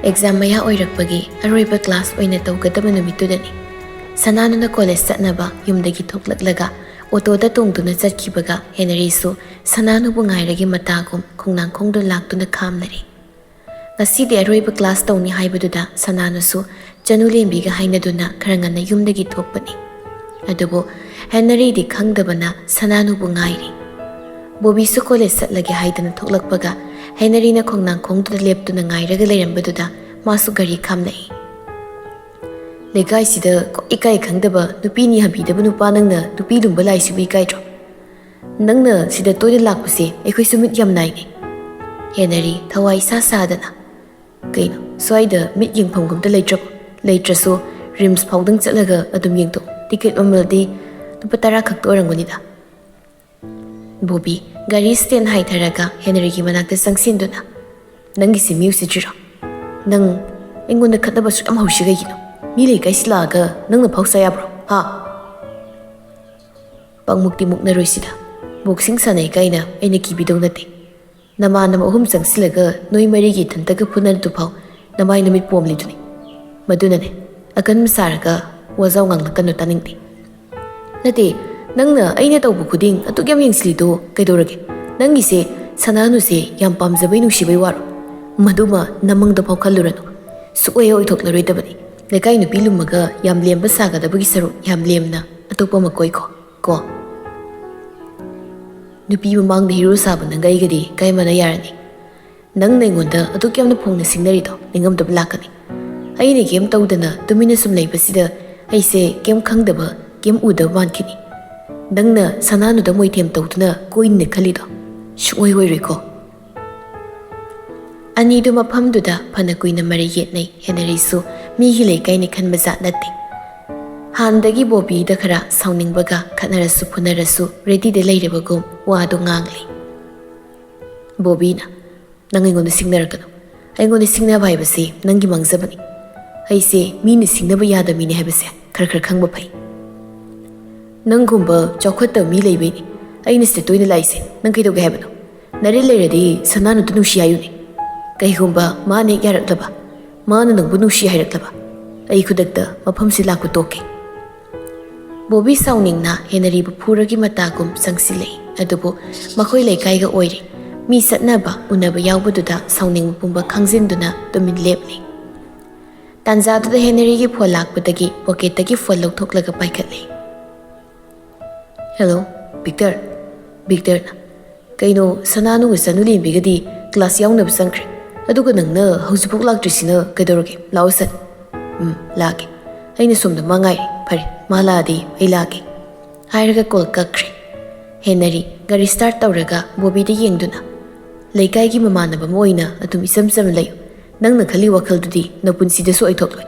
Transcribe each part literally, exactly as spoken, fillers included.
Exam ꯃꯌꯥ ꯑꯣꯏꯔꯛꯄꯒꯤ ꯑꯔꯣꯏꯕ class ꯑꯣꯏꯅ ꯇꯧꯒꯗꯕ ꯅꯨꯃꯤꯠꯇꯨꯗꯅꯤ꯫ ꯁꯅꯥꯅꯨꯅ ꯀꯣꯂꯦꯖ ꯆꯠꯅꯕ ꯌꯨꯝꯗꯒꯤ ꯊꯣꯛꯂꯛꯂꯒ ꯑꯣꯇꯣꯗ ꯇꯣꯡꯗꯨꯅ ꯆꯠꯈꯤꯕꯒ ꯍꯦꯅꯔꯤꯁꯨ ꯁꯅꯥꯅꯨꯕꯨ ꯉꯥꯏꯔꯒꯦ ꯃꯇꯥꯒꯨꯝ ꯈꯣꯡꯅꯥꯡꯈꯣꯡꯗꯨ ꯂꯥꯛꯇꯨꯅ ꯈꯥꯝꯂꯔꯦ꯫ ꯉꯁꯤꯗꯤ ꯑꯔꯣꯏꯕ ꯀ꯭ꯂꯥꯁ ꯇꯧꯅꯤ ꯍꯥꯏꯕꯗꯨꯗ ꯁꯅꯥꯅꯨꯁꯨ ꯆꯅꯨ ꯂꯦꯝꯕꯤꯒ ꯍꯥꯏꯅꯗꯨꯅ ꯈꯔ ꯉꯟꯅ ꯌꯨꯝꯗꯒꯤ ꯊꯣꯛꯄꯅꯤ꯫ ꯑꯗꯨꯕꯨ ꯍꯦꯅꯔꯤꯗꯤ ꯈꯪꯗꯕꯅ ꯁꯅꯥꯅꯨꯕꯨ ꯉꯥꯏꯔꯤ꯫ ꯕꯣꯕꯤꯁꯨ ꯀꯣꯂꯦꯖ ꯆꯠꯂꯒꯦ ꯍꯥꯏꯗꯅ ꯊꯣꯛꯂꯛꯄꯒ ꯍꯦꯅꯔꯤꯅ ꯈꯣꯡꯅꯥꯡꯈꯣꯡꯗꯨꯗ ꯂꯦꯞꯇꯨꯅ ꯉꯥꯏꯔꯒ ꯂꯩꯔꯝꯕꯗꯨꯗ ꯃꯥꯁꯨ ꯒꯥꯔꯤ ꯈꯥꯝꯂꯛꯏ꯫ "ꯂꯩꯀꯥꯏꯁꯤꯗ ꯏꯀꯥꯏ ꯈꯪꯗꯕ ꯅꯨꯄꯤꯅꯤ ꯍꯥꯏꯕꯤꯗꯕ ꯅꯨꯄꯥ ꯅꯪꯅ ꯅꯨꯄꯤ ꯂꯨꯝꯕ ꯂꯥꯏꯁꯤꯕꯨ ꯏꯀꯥꯏꯗ꯭ꯔꯣ? ꯅꯪꯅ ꯁꯤꯗ ꯇꯣꯏꯅ ꯂꯥꯛꯄꯁꯦ ꯑꯩꯈꯣꯏꯁꯨ ꯃꯤꯠ ꯌꯥꯝ ꯅꯥꯏꯅꯦ꯫" ꯍꯦꯅꯔꯤ ꯊꯋꯥꯏ ꯏꯁꯥ ꯁꯥꯗꯅ, "ꯀꯩꯅꯣ, ꯁ꯭ꯋꯥꯏꯗ ꯃꯤꯠ ꯌꯦꯡꯐꯝꯒ ꯑꯝꯇ ꯂꯩꯇ꯭ꯔꯕꯣ? ꯂꯩꯇ꯭ꯔꯁꯨ ꯔꯤꯝꯁ ꯐꯥꯎꯗꯪ ꯆꯠꯂꯒ ꯑꯗꯨꯝ ꯌꯦꯡꯊꯣꯛ꯫ ꯇꯤꯀꯦꯠ ꯃꯃꯜꯗꯤ ꯂꯨꯄꯥ ꯇꯔꯥ ꯈꯛꯇ ꯑꯣꯏꯔꯝꯒꯅꯤꯗ꯫" ꯕꯣꯕꯤ ꯒꯥꯔꯤ ꯁ꯭ꯇꯦꯟ ꯍꯥꯏꯊꯔꯒ ꯍꯦꯅꯔꯤꯒꯤ ꯃꯅꯥꯛꯇ ꯆꯪꯁꯤꯟꯗꯨꯅ, "ꯅꯪꯒꯤꯁꯤ ꯃꯤ ꯎꯁꯤꯠꯇ꯭ꯔꯤꯔꯣ? ꯅꯪ ꯑꯩꯉꯣꯟꯗ ꯈꯠꯅꯕ ꯁꯨꯛ ꯌꯥꯝ ꯍꯧꯔꯤꯁꯤ ꯀꯩꯒꯤꯅꯣ? ꯃꯤ ꯂꯩꯀꯥꯏꯁꯤ ꯂꯥꯛꯑꯒ ꯅꯪꯅ ꯐꯥꯎ ꯁꯥ ꯌꯥꯕ꯭ꯔꯣ? ꯍꯥ?" "ꯄꯪꯃꯨꯛꯇꯤ ꯃꯨꯛꯅꯔꯣꯏꯁꯤꯗ꯫ ꯕꯣꯛꯁꯤꯡ ꯁꯥꯟꯅꯩ ꯀꯥꯏꯅ ꯑꯩꯅ ꯀꯤꯕꯤꯗꯧ ꯅꯠꯇꯦ꯫ ꯅꯃꯥꯟꯅꯕ ꯑꯍꯨꯝ ꯆꯪꯁꯤꯜꯂꯒ ꯅꯣꯏ ꯃꯔꯤꯒꯤ ꯏꯊꯟꯇꯒ ꯐꯨꯅꯔꯗꯨꯐꯥꯎ ꯅꯃꯥꯏ ꯅꯃꯤꯠ ꯄꯣꯝꯂꯤꯗꯨꯅꯤ꯫ ꯃꯗꯨꯅꯅꯦ, ꯑꯀꯟꯕ ꯁꯥꯔꯒ ꯋꯥꯖꯥꯎ ꯉꯥꯡꯂꯛꯀꯅꯨ, ꯇꯥꯅꯤꯡꯗꯦ꯫" "ꯅꯠꯇꯦ, ꯅꯪꯅ ꯑꯩꯅ ꯇꯧꯕ ꯈꯨꯗꯤꯡ ꯑꯗꯨꯛ ꯌꯥꯝ ꯌꯦꯡꯁꯤꯜꯂꯤꯗꯣ ꯀꯩꯗꯧꯔꯒꯦ? ꯅꯪꯒꯤꯁꯦ ꯁꯅꯥꯅꯨꯁꯦ ꯌꯥꯝ ꯄꯥꯝꯖꯕꯩ ꯅꯨꯡꯁꯤꯕꯩ ꯋꯥꯔꯣ? ꯃꯗꯨꯃ ꯅꯃꯪꯗ ꯐꯥꯎ ꯈꯜꯂꯨꯔꯅꯨ꯫ ꯁꯨꯛꯑꯣꯏ ꯑꯣꯏꯊꯣꯛꯂꯔꯣꯏꯗꯕꯅꯤ꯫ ꯂꯩꯀꯥꯏ ꯅꯨꯄꯤ ꯂꯨꯝꯃꯒ ꯌꯥꯝ ꯂꯦꯝꯕ ꯁꯥꯒꯗꯕꯒꯤ ꯁꯔꯨꯛ ꯌꯥꯝ ꯂꯦꯝꯅ ꯑꯇꯣꯞꯄ ꯑꯃ ꯀꯣꯏꯈꯣ, ꯀꯣ?" ꯅꯨꯄꯤ ꯃꯃꯥꯡꯗ ꯍꯤꯔꯣ ꯁꯥꯕ ꯅꯪꯒ ꯑꯩꯒꯗꯤ ꯀꯥꯏ ꯃꯥꯟꯅ ꯌꯥꯔꯅꯤ? ꯅꯪꯅ ꯑꯩꯉꯣꯟꯗ ꯑꯗꯨꯛ ꯌꯥꯝꯅ ꯐꯣꯡꯅ ꯁꯤꯡꯅꯔꯤꯗꯣ ꯅꯤꯡꯉꯝꯗꯕ ꯂꯥꯛꯀꯅꯤ꯫ ꯑꯩꯅ ꯀꯩꯝ ꯇꯧꯗꯅ ꯇꯨꯃꯤꯟꯅ ꯁꯨꯝ ꯂꯩꯕꯁꯤꯗ ꯑꯩꯁꯦ ꯀꯩꯝ ꯈꯪꯗꯕ, ꯀꯩꯝ ꯎꯗꯕ ꯃꯥꯟꯈꯤꯅꯤ꯫ ꯅꯪꯅ ꯁꯅꯥꯅꯨꯗ ꯃꯣꯏꯊꯦꯝ ꯇꯧꯗꯨꯅ ꯀꯣꯏꯅꯤꯅ ꯈꯜꯂꯤꯗꯣ ꯁꯨꯡꯑꯣꯏ ꯑꯣꯏꯔꯣꯏꯀꯣ꯫ ꯑꯅꯤꯗꯨ ꯃꯐꯝꯗꯨꯗ ꯐꯅ ꯀꯨꯏꯅ ꯃꯔꯩ ꯌꯦꯠꯅꯩ꯫ ꯍꯦꯅꯔꯤꯁꯨ ꯃꯤꯒꯤ ꯂꯩꯀꯥꯏꯅꯤ ꯈꯟꯕ ꯖꯥꯠ ꯅꯠꯇꯦ꯫ ꯍꯥꯟꯅꯗꯒꯤ ꯕꯣꯕꯤꯗ ꯈꯔ ꯁꯥꯎꯅꯤꯡꯕꯒ ꯈꯠꯅꯔꯁꯨ ꯐꯨꯅꯔꯁꯨ ꯔꯦꯗꯤꯗ ꯂꯩꯔꯕꯒꯨꯝ ꯋꯥꯗꯨ ꯉꯥꯡꯂꯤ꯫ ꯕꯣꯕꯤꯅ, "ꯅꯪ ꯑꯩꯉꯣꯟꯗ ꯁꯤꯡꯅꯔꯛꯀꯅꯨ꯫ ꯑꯩꯉꯣꯟꯗ ꯁꯤꯡꯅꯕ ꯍꯥꯏꯕꯁꯤ ꯅꯪꯒꯤ ꯃꯥꯡꯖꯕꯅꯤ꯫ ꯑꯩꯁꯦ ꯃꯤꯅ ꯁꯤꯡꯅꯕ ꯌꯥꯗꯕ ꯃꯤꯅꯤ ꯍꯥꯏꯕꯁꯦ ꯈꯔ ꯈꯔ ꯈꯪꯕ ꯐꯩ꯫ ꯅꯪꯒꯨꯝꯕ ꯆꯥꯎꯈꯠꯇꯕ ꯃꯤ ꯂꯩꯕꯩꯅꯤ ꯑꯩꯅ ꯁꯤꯗ ꯇꯣꯏꯅ ꯂꯥꯛꯏꯁꯦ꯫ ꯅꯪ ꯀꯩꯗꯧꯒꯦ ꯍꯥꯏꯕꯅꯣ? ꯅꯔꯦ ꯂꯩꯔꯗꯤ ꯁꯅꯥꯅꯨꯗ ꯅꯨꯡꯁꯤ ꯍꯥꯏꯌꯨꯅꯦ꯫ ꯀꯩꯒꯨꯝꯕ ꯃꯥꯅ ꯍꯦꯛ ꯌꯥꯔꯛꯂꯕ, ꯃꯥꯅ ꯅꯪꯕꯨ ꯅꯨꯡꯁꯤ ꯍꯥꯏꯔꯛꯂꯕ? ꯑꯩ ꯈꯨꯗꯛꯇ ꯃꯐꯝꯁꯤ ꯂꯥꯛꯄ ꯇꯣꯛꯀꯦ꯫ ꯕꯣꯕꯤ ꯁꯥꯎꯅꯤꯡꯅ ꯍꯦꯅꯔꯤꯕꯨ ꯐꯨꯔꯒꯤ ꯃꯇꯥꯒꯨꯝ ꯆꯪꯁꯤꯜꯂꯛꯏ꯫ ꯑꯗꯨꯕꯨ ꯃꯈꯣꯏ ꯂꯩꯀꯥꯏꯒ ꯑꯣꯏꯔꯦ꯫ ꯃꯤ ꯆꯠꯅꯕ ꯎꯅꯕ ꯌꯥꯎꯕꯗꯨꯗ ꯁꯥꯎꯅꯤꯡꯕ ꯄꯨꯝꯕ ꯈꯥꯡꯖꯤꯟꯗꯨꯅ ꯇꯨꯃꯤꯟ ꯂꯦꯞꯂꯤ꯫ ꯇꯥꯟꯖꯥꯗꯨꯗ ꯍꯦꯅꯔꯤꯒꯤ ꯐꯣꯟ ꯂꯥꯛꯄꯗꯒꯤ ꯄꯣꯀꯦꯠꯇꯒꯤ ꯐꯣꯟ ꯂꯧꯊꯣꯛꯂꯒ ꯄꯥꯏꯈꯠꯂꯤ꯫ "Hello, Victor?" ꯕꯤꯛꯇꯔꯅ, "ꯀꯩꯅꯣ, ꯁꯅꯥꯅꯨꯒ ꯆꯅꯨꯂꯦꯝꯕꯤꯒꯗꯤ ꯀ꯭ꯂꯥꯁ ꯌꯥꯎꯅꯕ ꯆꯪꯈ꯭ꯔꯦ, ꯑꯗꯨꯒ ꯅꯪꯅ ꯍꯧꯖꯤꯛꯐꯥꯎ ꯂꯥꯛꯇ꯭ꯔꯤꯁꯤꯅ ꯀꯩꯗꯧꯔꯒꯦ? ꯂꯥꯛꯑꯣ ꯁꯠ꯫" "ꯎꯝ, ꯂꯥꯛꯀꯦ꯫ ꯑꯩꯅ ꯁꯣꯝꯗ ꯃꯥ ꯉꯥꯏꯔꯤ꯫ ꯐꯔꯦ, ꯃꯥ ꯂꯥꯛꯑꯗꯤ ꯑꯩ ꯂꯥꯛꯀꯦ," ꯍꯥꯏꯔꯒ ꯀꯣꯜ ꯀꯛꯈ꯭ꯔꯦ꯫ ꯍꯦꯅꯔꯤ ꯒꯥꯔꯤ ꯁ꯭ꯇꯥꯔꯠ ꯇꯧꯔꯒ ꯕꯣꯕꯤꯗ ꯌꯦꯡꯗꯨꯅ, "ꯂꯩꯀꯥꯏꯒꯤ ꯃꯃꯥꯟꯅꯕ ꯑꯃ ꯑꯣꯏꯅ ꯑꯗꯨꯝ ꯏꯆꯝ ꯆꯝꯅ ꯂꯩꯌꯨ꯫ ꯅꯪꯅ ꯈꯜꯂꯤ ꯋꯥꯈꯜꯗꯨꯗꯤ ꯅꯄꯨꯟꯁꯤꯗꯁꯨ ꯑꯣꯏꯊꯣꯛꯂꯣꯏ꯫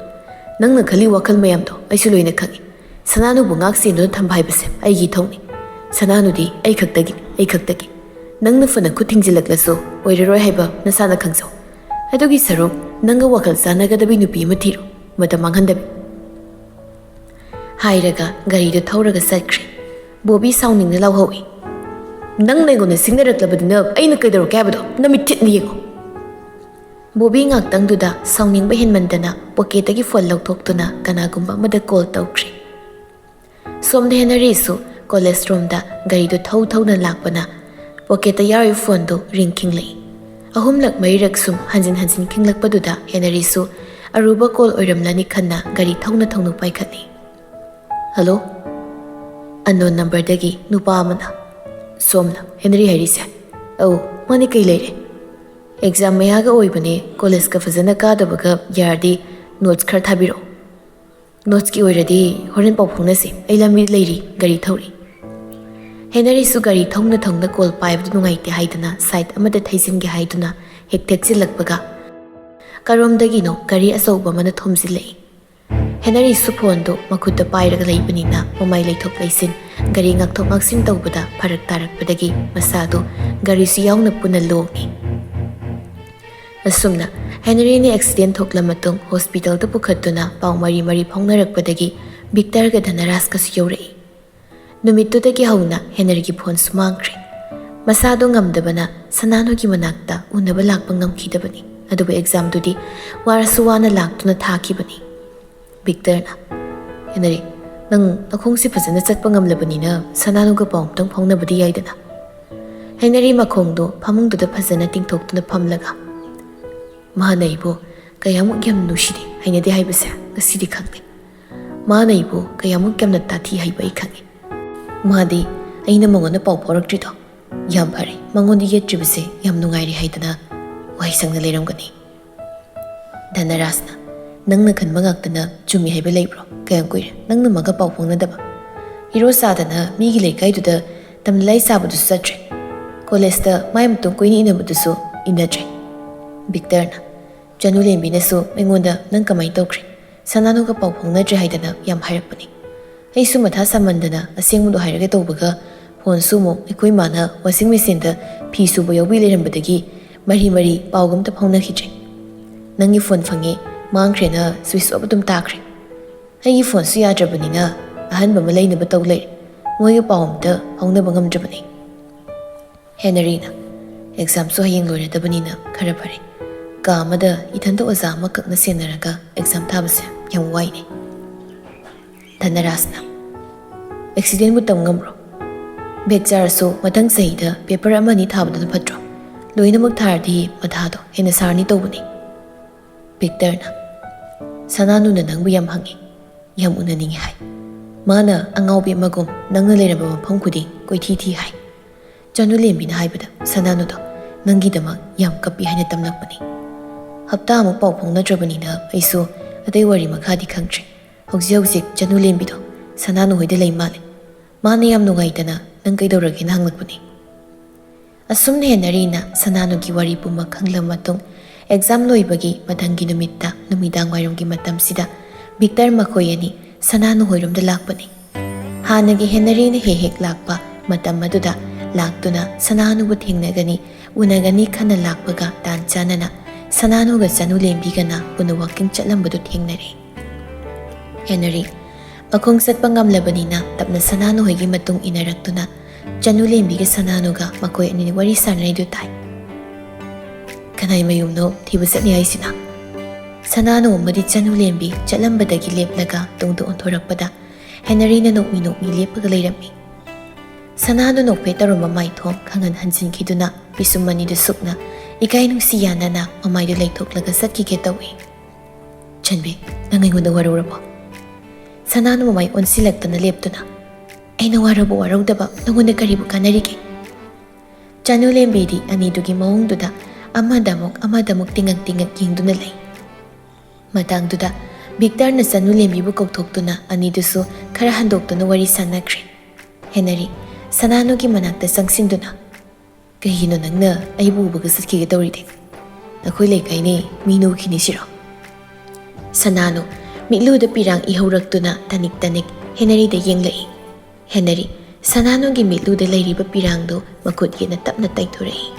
ꯅꯪꯅ ꯈꯜꯂꯤ ꯋꯥꯈꯜ ꯃꯌꯥꯝꯗꯣ ꯑꯩꯁꯨ ꯂꯣꯏꯅ ꯈꯪꯏ꯫ ꯁꯅꯥꯅꯨꯕꯨ ꯉꯥꯛ ꯁꯦꯟꯗꯨꯅ ꯊꯝꯕ ꯍꯥꯏꯕꯁꯦ ꯑꯩꯒꯤ ꯏꯊꯧꯅꯤ꯫ ꯁꯅꯥꯅꯨꯗꯤ ꯑꯩ ꯈꯛꯇꯒꯤꯅꯤ, ꯑꯩ ꯈꯛꯇꯒꯤ꯫ ꯅꯪꯅ ꯐꯅ ꯈꯨꯠ ꯊꯤꯡꯖꯤꯜꯂꯛꯂꯁꯨ ꯑꯣꯏꯔꯔꯣꯏ ꯍꯥꯏꯕ ꯅꯁꯥꯅ ꯈꯪꯖꯧ꯫ ꯑꯗꯨꯒꯤ ꯁꯔꯨꯛ ꯅꯪꯒ ꯋꯥꯈꯜ ꯆꯥꯟꯅꯒꯗꯕꯤ ꯅꯨꯄꯤ ꯑꯃ ꯊꯤꯔꯣ, ꯃꯇꯝ ꯃꯥꯡꯍꯟꯗꯕꯤ," ꯍꯥꯏꯔꯒ ꯒꯥꯔꯤꯗꯨ ꯊꯧꯔꯒ ꯆꯠꯈ꯭ꯔꯦ꯫ ꯕꯣꯕꯤ ꯁꯥꯎꯅꯤꯡꯅ ꯂꯥꯎꯍꯧꯏ, "ꯅꯪꯅ ꯑꯩꯉꯣꯟꯗ ꯁꯤꯡꯅꯔꯛꯂꯕꯗꯨꯅ ꯑꯩꯅ ꯀꯩꯗꯧꯔꯛꯀꯦ ꯍꯥꯏꯕꯗꯣ ꯅꯃꯤꯠ ꯊꯤꯠꯅ ꯌꯦꯡꯉꯨ!" ꯕꯣꯕꯤ ꯉꯥꯛꯇꯪꯗꯨꯗ ꯁꯥꯎꯅꯤꯡꯕ ꯍꯦꯟꯃꯟꯗꯅ ꯄꯣꯀꯦꯠꯇꯒꯤ ꯐꯣꯟ ꯂꯧꯊꯣꯛꯇꯨꯅ ꯀꯅꯥꯒꯨꯝꯕ ꯑꯃꯗ ꯀꯣꯜ ꯇꯧꯈ꯭ꯔꯦ꯫ ꯁꯣꯝꯗ ꯍꯦꯅꯔꯤꯁꯨ ꯀꯣꯂꯦꯖ ꯔꯣꯝꯗ ꯒꯥꯔꯤꯗꯨ ꯊꯧ ꯊꯧꯅ ꯂꯥꯛꯄꯅ ꯄꯣꯀꯦꯠꯇ ꯌꯥꯎꯔꯤꯕ ꯐꯣꯟꯗꯨ ꯔꯤꯡ ꯈꯤꯡꯂꯛꯏ꯫ ꯑꯍꯨꯝꯂꯛ ꯃꯔꯤꯔꯛ ꯁꯨꯝ ꯍꯟꯖꯤꯟ ꯍꯟꯖꯤꯟ ꯈꯤꯡꯂꯛꯄꯗꯨꯗ ꯍꯦꯅꯔꯤꯁꯨ ꯑꯔꯨꯕ ꯀꯣꯜ ꯑꯣꯏꯔꯝꯂꯅꯤ ꯈꯟꯅ ꯒꯥꯔꯤ ꯊꯧꯅ ꯊꯧꯅ ꯄꯥꯏꯈꯠꯂꯤ꯫ "ꯍꯜꯂꯣ?" ꯑꯟꯅꯣꯟ ꯅꯝꯕꯔꯗꯒꯤ ꯅꯨꯄꯥ ꯑꯃꯅ꯫ "ꯁꯣꯝꯂ ꯍꯦꯅꯔꯤ ꯍꯥꯏꯔꯤꯁꯦ?" "ꯑꯧ, ꯃꯥꯅꯦ, ꯀꯩ ꯂꯩꯔꯦ?" "ꯑꯦꯛꯖꯥꯝ ꯃꯌꯥꯒ ꯑꯣꯏꯕꯅꯦ, ꯀꯣꯂꯦꯖꯀ ꯐꯖꯅ ꯀꯥꯗꯕꯒ ꯌꯥꯔꯗꯤ ꯅꯣꯠꯁ ꯈꯔ ꯊꯥꯕꯤꯔꯛꯑꯣ꯫" "ꯅꯣꯠꯁꯀꯤ ꯑꯣꯏꯔꯗꯤ ꯍꯣꯔꯦꯟ ꯄꯥꯎ ꯐꯥꯎꯅꯁꯦ, ꯑꯩ ꯂꯝꯕꯤ ꯂꯩꯔꯤ, ꯒꯥꯔꯤ ꯊꯧꯔꯤ꯫" ꯍꯦꯅꯔꯤꯁꯨ ꯒꯥꯔꯤ ꯊꯧꯅ ꯊꯧꯅ ꯀꯣꯜ ꯄꯥꯏꯕꯗꯨ ꯅꯨꯡꯉꯥꯏꯇꯦ ꯍꯥꯏꯗꯨꯅ ꯁꯥꯏꯠ ꯑꯃꯗ ꯊꯩꯖꯤꯟꯒꯦ ꯍꯥꯏꯗꯨꯅ ꯍꯦꯛ ꯊꯦꯛꯆꯤꯜꯂꯛꯄꯒ ꯀꯔꯣꯝꯗꯒꯤꯅꯣ ꯒꯥꯔꯤ ꯑꯆꯧꯕ ꯑꯃꯅ ꯊꯣꯝꯖꯤꯜꯂꯛꯏ꯫ ꯍꯦꯅꯔꯤꯁꯨ ꯐꯣꯟꯗꯨ ꯃꯈꯨꯠꯇ ꯄꯥꯏꯔꯒ ꯂꯩꯕꯅꯤꯅ ꯃꯃꯥꯏ ꯂꯩꯊꯣꯛ ꯂꯩꯁꯤꯟ, ꯒꯥꯔꯤ ꯉꯥꯛꯊꯣꯛ ꯉꯥꯛꯁꯤꯟ ꯇꯧꯕꯗ ꯐꯔꯛ ꯇꯥꯔꯛꯄꯗꯒꯤ ꯃꯁꯥꯗꯨ ꯒꯥꯔꯤꯁꯨ ꯌꯥꯎꯅ ꯄꯨꯟꯅ ꯂꯣꯡꯉꯤ꯫ ꯑꯁꯨꯝꯅ ꯍꯦꯅꯔꯤꯅ ꯑꯦꯛꯁꯤꯗꯦꯟ ꯊꯣꯛꯂ ꯃꯇꯨꯡ ꯍꯣꯁꯄꯤꯇꯥꯜꯗ ꯄꯨꯈꯠꯇꯨꯅ ꯄꯥꯎ ꯃꯔꯤ ꯃꯔꯤ ꯐꯥꯎꯅꯔꯛꯄꯗꯒꯤ ꯕꯤꯛꯇꯔꯒ ꯙꯅꯔꯥꯖꯀꯁꯨ ꯌꯧꯔꯛꯏ꯫ ꯅꯨꯃꯤꯠꯇꯨꯗꯒꯤ ꯍꯧꯅ ꯍꯦꯅꯔꯤꯒꯤ ꯐꯣꯟꯁꯨ ꯃꯥꯡꯈ꯭ꯔꯦ꯫ ꯃꯁꯥꯗꯣ ꯉꯝꯗꯕꯅ ꯁꯅꯥꯅꯨꯒꯤ ꯃꯅꯥꯛꯇ ꯎꯅꯕ ꯂꯥꯛꯄ ꯉꯝꯈꯤꯗꯕꯅꯤ꯫ ꯑꯗꯨꯕꯨ ꯑꯦꯛꯖꯥꯝꯗꯨꯗꯤ ꯋꯥꯔꯁꯨ ꯋꯥꯅ ꯂꯥꯛꯇꯨꯅ ꯊꯥꯈꯤꯕꯅꯤ꯫ ꯕꯤꯛꯇꯔꯅ, "ꯍꯦꯅꯔꯤ, ꯅꯪ ꯅꯈꯣꯡꯁꯤ ꯐꯖꯅ ꯆꯠꯄ ꯉꯝꯂꯕꯅꯤꯅ ꯁꯅꯥꯅꯨꯒ ꯄꯥꯎ ꯑꯝꯇꯪ ꯐꯥꯎꯅꯕꯗꯤ ꯌꯥꯏꯗꯅ?" ꯍꯦꯅꯔꯤ ꯃꯈꯣꯡꯗꯨ ꯐꯃꯨꯡꯗꯨꯗ ꯐꯖꯅ ꯇꯤꯡꯊꯣꯛꯇꯨꯅ ꯐꯝꯂꯒ, "ꯃꯍꯥꯛꯅ ꯑꯩꯕꯨ ꯀꯌꯥꯃꯨꯛ ꯌꯥꯝ ꯅꯨꯡꯁꯤꯗꯦ, ꯍꯩꯅꯗꯦ ꯍꯥꯏꯕꯁꯦ ꯉꯁꯤꯗꯤ ꯈꯪꯗꯦ꯫ ꯃꯍꯥꯛꯅ ꯑꯩꯕꯨ ꯀꯌꯥꯃꯨꯛ ꯌꯥꯝꯅ ꯇꯥꯊꯤ ꯍꯥꯏꯕ ꯑꯩ ꯈꯪꯉꯤ꯫ ꯃꯥꯗꯤ ꯑꯩꯅ ꯃꯉꯣꯟꯗ ꯄꯥꯎ ꯐꯥꯎꯔꯛꯇ꯭ꯔꯤꯗꯣ ꯌꯥꯝ ꯐꯔꯦ, ꯃꯉꯣꯟꯗ ꯌꯦꯠꯇ꯭ꯔꯤꯕꯁꯦ ꯌꯥꯝ ꯅꯨꯡꯉꯥꯏꯔꯦ ꯍꯥꯏꯗꯅ ꯋꯥꯍꯩ ꯁꯪꯅ ꯂꯩꯔꯝꯒꯅꯤ꯫" ꯙꯅꯔꯥꯖꯅ, "ꯅꯪꯅ ꯈꯟꯕ ꯉꯥꯛꯇꯅ ꯆꯨꯝꯃꯤ ꯍꯥꯏꯕ ꯂꯩꯕ꯭ꯔꯣ? ꯀꯌꯥꯝ ꯀꯨꯏꯔꯦ ꯅꯪꯅ ꯃꯥꯒ ꯄꯥꯎ ꯐꯥꯎꯅꯗꯕ? ꯍꯤꯔꯣ ꯁꯥꯗꯅ ꯃꯤꯒꯤ ꯂꯩꯀꯥꯏꯗꯨꯗ ꯇꯝꯅ ꯂꯥꯏ ꯁꯥꯕꯗꯨꯁꯨ ꯆꯠꯇ꯭ꯔꯦ꯫ ꯀꯣꯂꯦꯖꯇ ꯃꯥꯏ ꯃꯇꯨꯡ ꯀꯣꯏꯅ ꯏꯟꯅꯕꯗꯨꯁꯨ ꯏꯟꯅꯗ꯭ꯔꯦ꯫" ꯕꯤꯛꯇꯔꯅ, "ꯆꯅꯨ ꯂꯦꯝꯕꯤꯅꯁꯨ ꯑꯩꯉꯣꯟꯗ ꯅꯪ ꯀꯃꯥꯏꯅ ꯇꯧꯈ꯭ꯔꯦ, ꯁꯅꯥꯅꯨꯒ ꯄꯥꯎ ꯐꯥꯎꯅꯗ꯭ꯔꯦ ꯍꯥꯏꯗꯅ ꯌꯥꯝ ꯍꯥꯏꯔꯛꯄꯅꯤ꯫ ꯑꯩꯁꯨ ꯃꯊꯥ ꯁꯥꯃꯟꯗꯅ ꯑꯁꯦꯡꯕꯗꯣ ꯍꯥꯏꯔꯒꯦ ꯇꯧꯕꯒ ꯐꯣꯟꯁꯨ ꯑꯃꯨꯛ ꯑꯩꯈꯣꯏ ꯃꯥꯅ ꯋꯥꯁꯤꯡ ꯃꯦꯆꯤꯟꯗ ꯐꯤ ꯁꯨꯕ ꯌꯥꯎꯕꯤ ꯂꯩꯔꯝꯕꯗꯒꯤ ꯃꯔꯤ ꯃꯔꯤ ꯄꯥꯎꯒ ꯑꯝꯇ ꯐꯥꯎꯅꯈꯤꯗ꯭ꯔꯦ꯫ ꯅꯪꯒꯤ ꯐꯣꯟ ꯐꯪꯉꯦ, ꯃꯥꯡꯈ꯭ꯔꯦꯅ ꯁ꯭ꯋꯤꯆ ꯑꯣꯐ ꯑꯗꯨꯝ ꯇꯥꯈ꯭ꯔꯦ꯫ ꯑꯩꯒꯤ ꯐꯣꯟꯁꯨ ꯌꯥꯗ꯭ꯔꯕꯅꯤꯅ ꯑꯍꯟꯕ ꯑꯃ ꯂꯩꯅꯕ ꯇꯧ ꯂꯩꯔꯦ꯫ ꯃꯣꯏꯒ ꯄꯥꯎ ꯑꯝꯇ ꯐꯥꯎꯅꯕ ꯉꯝꯗ꯭ꯔꯕꯅꯤ꯫" ꯍꯦꯅꯔꯤꯅ, "ꯑꯦꯛꯖꯥꯝꯁꯨ ꯍꯌꯦꯡ ꯂꯣꯏꯔꯗꯕꯅꯤꯅ ꯈꯔ ꯐꯔꯦ꯫ ꯀꯥ ꯑꯃꯗ ꯏꯊꯟꯇ ꯑꯣꯖꯥ ꯑꯃꯈꯛꯅ ꯁꯦꯟꯅꯔꯒ ꯑꯦꯛꯖꯥꯝ ꯊꯥꯕꯁꯦ ꯌꯥꯝ ꯋꯥꯏꯅꯦ꯫" ꯙꯅꯔꯥꯖꯅ, "ꯑꯦꯛꯁꯤꯗꯦꯟꯕꯨ ꯇꯝ ꯉꯝꯕ꯭ꯔꯣ? ꯕꯦꯛ ꯆꯥꯔꯁꯨ ꯃꯊꯪ ꯆꯍꯤꯗ ꯄꯦꯄꯔ ꯑꯃ ꯑꯅꯤ ꯊꯥꯕꯗꯨꯅ ꯐꯠꯇ꯭ꯔꯣ? ꯂꯣꯏꯅꯃꯛ ꯊꯥꯔꯗꯤ ꯃꯊꯥꯗꯣ ꯍꯦꯟꯅ ꯁꯥꯔꯅꯤ ꯇꯧꯕꯅꯤ꯫" ꯕꯤꯛꯇꯔꯅ, "ꯁꯅꯥꯅꯨꯅ ꯅꯪꯕꯨ ꯌꯥꯝ ꯍꯪꯉꯤ, ꯌꯥꯝ ꯎꯅꯅꯤꯡꯉꯤ ꯍꯥꯏ꯫ ꯃꯥꯅ ꯑꯉꯥꯎꯕꯤ ꯑꯃꯒꯨꯝ ꯅꯪꯅ ꯂꯩꯔꯝꯕ ꯃꯐꯝ ꯈꯨꯗꯤꯡ ꯀꯣꯏꯊꯤ ꯊꯤ ꯍꯥꯏ꯫ ꯆꯅꯨ ꯂꯦꯝꯕꯤꯅ ꯍꯥꯏꯕꯗ ꯁꯅꯥꯅꯨꯗꯣ ꯅꯪꯒꯤꯗꯃꯛ ꯌꯥꯝ ꯀꯞꯄꯤ ꯍꯥꯏꯅ ꯇꯝꯂꯛꯄꯅꯤ꯫ ꯍꯞꯇꯥ ꯑꯃꯨꯛ ꯄꯥꯎ ꯐꯥꯎꯅꯗ꯭ꯔꯕꯅꯤꯅ ꯑꯩꯁꯨ ꯑꯇꯩ ꯋꯥꯔꯤ ꯃꯈꯥꯗꯤ ꯈꯪꯗ꯭ꯔꯦ꯫ ꯍꯧꯖꯤꯛ ꯍꯧꯖꯤꯛ ꯆꯅꯨ ꯂꯦꯝꯕꯤꯗꯣ ꯁꯅꯥꯅꯨ ꯍꯣꯏꯗ ꯂꯩ ꯃꯥꯜꯂꯦ꯫ ꯃꯥꯅ ꯌꯥꯝ ꯅꯨꯡꯉꯥꯏꯇꯅ ꯅꯪ ꯀꯩꯗꯧꯔꯒꯦꯅ ꯍꯪꯂꯛꯄꯅꯤ꯫" ꯑꯁꯨꯝꯅ ꯍꯦꯅꯔꯤꯅ ꯁꯅꯥꯅꯨꯒꯤ ꯋꯥꯔꯤ ꯄꯨꯝꯕ ꯈꯪꯂꯕ ꯃꯇꯨꯡ, ꯑꯦꯛꯖꯥꯝ ꯂꯣꯏꯕꯒꯤ ꯃꯊꯪꯒꯤ ꯅꯨꯃꯤꯠꯇ ꯅꯨꯃꯤꯗꯥꯡ ꯋꯥꯏꯔꯝꯒꯤ ꯃꯇꯝꯁꯤꯗ ꯕꯤꯛꯇꯔ ꯃꯈꯣꯏ ꯑꯅꯤ ꯁꯅꯥꯅꯨ ꯍꯣꯏꯔꯣꯝꯗ ꯂꯥꯛꯄꯅꯤ꯫ ꯍꯥꯟꯅꯒꯤ ꯍꯦꯅꯔꯤꯅ ꯍꯦꯛ ꯍꯦꯛ ꯂꯥꯛꯄ ꯃꯇꯝ ꯑꯗꯨꯗ ꯂꯥꯛꯇꯨꯅ ꯁꯅꯥꯅꯨꯕꯨ ꯊꯦꯡꯅꯒꯅꯤ, ꯎꯅꯒꯅꯤ ꯈꯟꯅ ꯂꯥꯛꯄꯒ ꯇꯥꯟ ꯆꯥꯅꯅ ꯁꯅꯥꯅꯨꯒ ꯆꯅꯨ ꯂꯦꯝꯕꯤꯒꯅ ꯄꯨꯟꯅ ꯋꯥꯀꯤꯡ ꯆꯠꯂꯝꯕꯗꯨ ꯊꯦꯡꯅꯔꯦ꯫ ꯍꯦꯅꯔꯤ ꯃꯈꯣꯡ ꯆꯠꯄ ꯉꯝꯂꯕꯅꯤꯅ ꯇꯞꯅ ꯁꯅꯥꯅꯨ ꯍꯣꯏꯒꯤ ꯃꯇꯨꯡ ꯏꯟꯅꯔꯛꯇꯨꯅ ꯆꯅꯨ ꯂꯦꯝꯕꯤꯒ ꯁꯅꯥꯅꯨꯒ ꯃꯈꯣꯏ ꯑꯅꯤꯅ ꯋꯥꯔꯤ ꯁꯥꯟꯅꯔꯤꯗꯨ ꯇꯥꯏ꯫ ꯀꯅꯥꯏ ꯃꯌꯨꯝꯅꯣ ꯊꯤꯕ ꯆꯠꯂꯤ ꯍꯥꯏꯁꯤꯅ? ꯁꯅꯥꯅꯨ ꯑꯃꯗꯤ ꯆꯅꯨ ꯂꯦꯝꯕꯤ ꯆꯠꯂꯝꯕꯗꯒꯤ ꯂꯦꯞꯂꯒ ꯇꯨꯡꯗ ꯑꯣꯟꯊꯣꯔꯛꯄꯗ ꯍꯦꯅꯔꯤꯅ ꯅꯣꯛꯃꯤ ꯅꯣꯛꯃꯤ ꯂꯦꯞꯄꯒ ꯂꯩꯔꯝꯃꯤ꯫ ꯁꯅꯥꯅꯨ ꯅꯣꯛꯐꯦꯠ ꯇꯧꯔꯝꯕ ꯃꯥꯏꯊꯣꯡ ꯈꯪꯍꯟ ꯍꯟꯖꯤꯟꯈꯤꯗꯨꯅ ꯄꯤꯁꯨꯝ ꯑꯅꯤꯗꯨ ꯁꯨꯛꯅ ꯏꯀꯥꯏ ꯅꯨꯡꯁꯤ ꯌꯥꯅꯅ ꯃꯃꯥꯏꯗꯨ ꯂꯩꯊꯣꯛꯂꯒ ꯆꯠꯈꯤꯒꯦ ꯇꯧꯏ꯫ "ꯆꯟꯕꯤ, ꯅꯪ ꯑꯩꯉꯣꯟꯗ ꯋꯥꯔꯧꯔꯕꯣ?" ꯁꯅꯥꯅꯨ ꯃꯃꯥꯏ ꯑꯣꯟꯁꯤꯜꯂꯛꯇꯅ ꯂꯦꯞꯇꯨꯅ, "ꯑꯩꯅ ꯋꯥꯔꯧꯕ ꯋꯥꯔꯧꯗꯕ ꯅꯉꯣꯟꯗ ꯀꯔꯤꯕꯨ ꯀꯥꯟꯅꯔꯤꯒꯦ?" ꯆꯅꯨ ꯂꯦꯝꯕꯤꯗꯤ ꯑꯅꯤꯗꯨꯒꯤ ꯃꯑꯣꯡꯗꯨꯗ ꯑꯃꯗꯃꯨꯛ ꯑꯃꯗꯃꯨꯛ ꯇꯤꯡꯉꯛ ꯇꯤꯡꯉꯛ ꯌꯦꯡꯗꯨꯅ ꯂꯩ꯫ ꯃꯇꯥꯡꯗꯨꯗ ꯚꯤꯛꯇꯔꯅ ꯆꯅꯨ ꯂꯦꯝꯕꯤꯕꯨ ꯀꯧꯊꯣꯛꯇꯨꯅ ꯑꯅꯤꯗꯨꯁꯨ ꯈꯔ ꯍꯟꯗꯣꯛꯇꯨꯅ ꯋꯥꯔꯤ ꯁꯥꯟꯅꯈ꯭ꯔꯦ꯫ ꯍꯦꯅꯔꯤ, ꯁꯅꯥꯅꯨꯒꯤ ꯃꯅꯥꯛꯇ ꯆꯪꯁꯤꯟꯗꯨꯅ, "ꯀꯩꯒꯤꯅꯣ ꯅꯪꯅ ꯑꯩꯕꯨ ꯎꯕꯒ ꯆꯠꯈꯤꯒꯦ ꯇꯧꯔꯤꯗꯤ? ꯑꯩꯈꯣꯏ ꯂꯩꯀꯥꯏꯅꯦ, ꯃꯤ ꯅꯣꯛꯈꯤꯅꯤ ꯁꯤꯔꯣ?" ꯁꯅꯥꯅꯨ, ꯃꯤꯠꯂꯨꯗ ꯄꯤꯔꯥꯡ ꯏꯍꯧꯔꯛꯇꯨꯅ ꯇꯅꯤꯛ ꯇꯅꯤꯛ ꯍꯦꯅꯔꯤꯗ ꯌꯦꯡꯂꯛꯏ꯫ ꯍꯦꯅꯔꯤ, ꯁꯅꯥꯅꯨꯒꯤ ꯃꯤꯠꯂꯨꯗ ꯂꯩꯔꯤꯕ ꯄꯤꯔꯥꯡꯗꯨ ꯃꯈꯨꯠ ꯌꯦꯠꯅ ꯇꯞꯅ ꯇꯩꯊꯣꯔꯛꯏ꯫